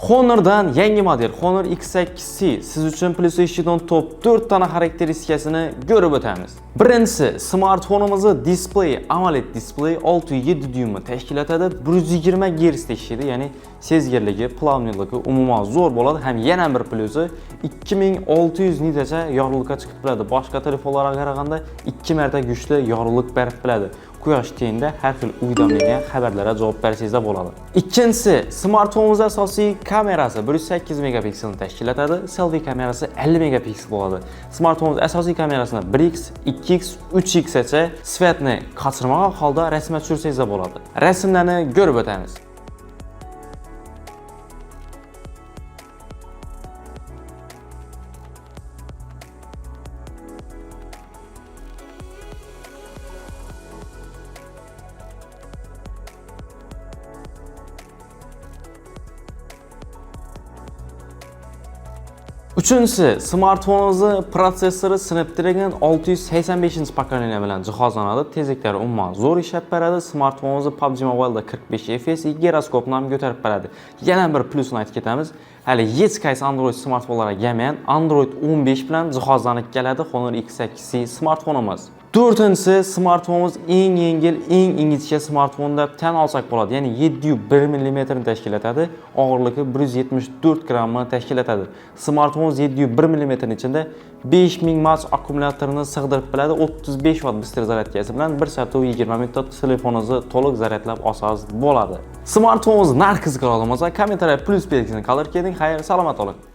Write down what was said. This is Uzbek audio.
Honor'dan yangi model Honor X8C siz uchun PlayStation top 4 tane xarakteristikasini ko'rib o'tamiz. Birinchisi, smartfonimizni displeyi AMOLED displey 6.7 dyumni tashkil etadi. 120 Hz ishlaydi, ya'ni sezgirligi, плавный ligi umuman zo'r bo'ladi. Ham yana bir plusi 2600 nitacha yorug'likka chiqib biladi. Boshqa telefonlarga qaraganda 2 marta kuchli yorug'lik berib biladi. Quyosh tengda har xil уведомления, xabarlarga javob bersangiz bo'ladi. Ikkinchisi, smartfonimiz asosiy kamerasi 108 megapikselni tashkil etadi. Selfie kamerasi 50 megapiksel bo'ladi. Smartfonimiz asosiy kamerasini 1x, 2x, 3x gacha sifatni qochirmagan holda rasmga tushirsangiz bo'ladi. Rasmlarni ko'rib o'tamiz. Uchinchisi, smartfonimizni protsessori Snapdragon 685 поколения bilan jihozlanadi. Tezliklari umuman zo'r ishlab beradi. Smartfonimizni PUBG Mobile'da 45 FPS giroskopni ham ko'tarib beradi. Yana bir plyusini aytib ketamiz. Hali hech qaysi Android smartfonlarga kelmagan Android 15 bilan jihozlanib keladi Honor X8C smartfonimiz. To'rtinchisi, smartfonimiz eng yengil, eng ingichka smartfon deb tan olsak bo'ladi. Ya'ni 701 mm tashkil etadi. Og'irligi 174 grammni tashkil etadi. Smartfonimiz 701 mm ichida 5000 mAh akkumulyatorini sig'dirib biladi. 35 watt быстрый zaryadkasi bilan 1 soat 20 minutda telefoningizni to'liq zaryadlab olsangiz bo'ladi. Smartfonimiz narxi qiziqarli bo'lsa, kommentariya plyus belgisini qoldirib keting. Xayr, salomat bo'ling.